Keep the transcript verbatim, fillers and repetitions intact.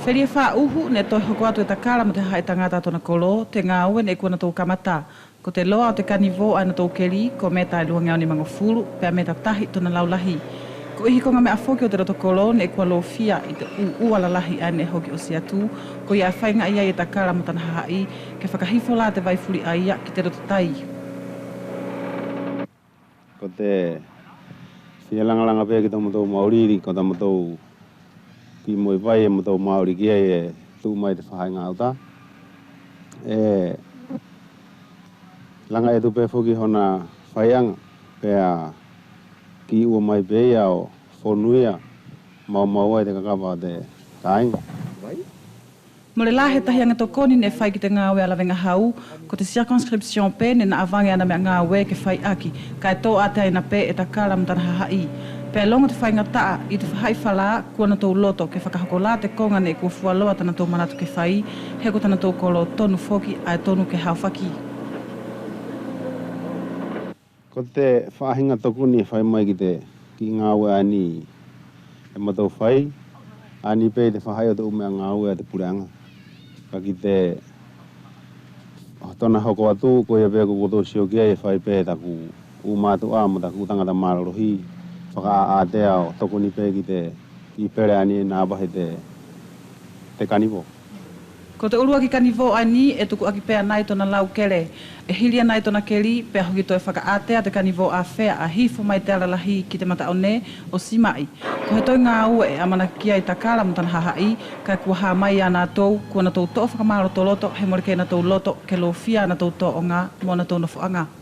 Felie faʻuhu neʻe toe hoko atu e Takala mo te hahaʻi tagata ʻa tona kolo te gaue neʻe kua natou kamata. Ko te loa ʻo te kanivō ʻa natou keli ko meta ʻe luageau nimagofulu pea meta tahi tona laulahi. Ko ʻihi koga meʻa foki ʻo te loto kolo neʻe kua lofia ʻi te ʻuʻua lalahi ʻae neʻe hoki ʻosi atu, koia ʻe faigaʻi ai e Takala mo tana hahaʻi ke fakahifo la te vai fuli ʻaia ki te loto tai. Ko te fia lagalaga pe ki tomatou maʻuli, ko tomatou kiʻi moʻi vai ʻe matou maʻuli ki ai ʻe tuʻu mai te faʻahi gauta. ʻE laga atu pe foki hona faiʻaga pea kiʻi ua mai pe ia ʻo fonu ia maumau ai te kakava ʻo te kaiga. Mole la he tahi age tokoni neʻe fai ki te gaue ʻa Lavegahau, ko te circonscription pe neʻe naʻa vage ana meʻa gaue ke fai ʻaki, kaʻe toʻo ʻateaina pe e Takala mo tana hahaʻi. Pea logo te faigataʻa ʻi te faʻahi falā, kua natou loto ke fakahoko la te koga neʻe kua fualoa tanatou manatu ke fai, he ko tanatou kolo tonu foki ʻae tonu ke haofaki. Ko te faʻahiga tokoni ʻe fai mai ki te kiʻi gaue ʻaeni ʻe matou fai ʻaeni pe ʻi te faʻahi ʻo te ʻu meʻa gaue ʻa te puleʻaga. Kaʻe ki te tona hoko atu koia pe ko kotou sio ki ai ʻe fai pe taku ʻu matuʻa mo taku ʻu tagata malolohi fakaʻatea ʻo tokoni pe ki te kiʻi pele ʻaeni ʻe navahi te, te kanivō. Ko te ʻuluaki kanivō ʻaeni ʻe tuku ʻaki pe anai tona lau kele. ʻE hili anai tona keli pea hoki toe fakaʻatea te kanivō ʻafea ʻa hifo mai te ala lahi ki te mataʻone ʻo Simaʻi. Ko he toe gaue ʻe ʻamanaki ki ai Takala mo tana hahaʻi, kaʻe kua ha mai ia natou, kua natou toʻo fakamalotoloto he mole kei natou loto ke lofia ʻanatou toʻoga mo ʻanatou nofoʻaga.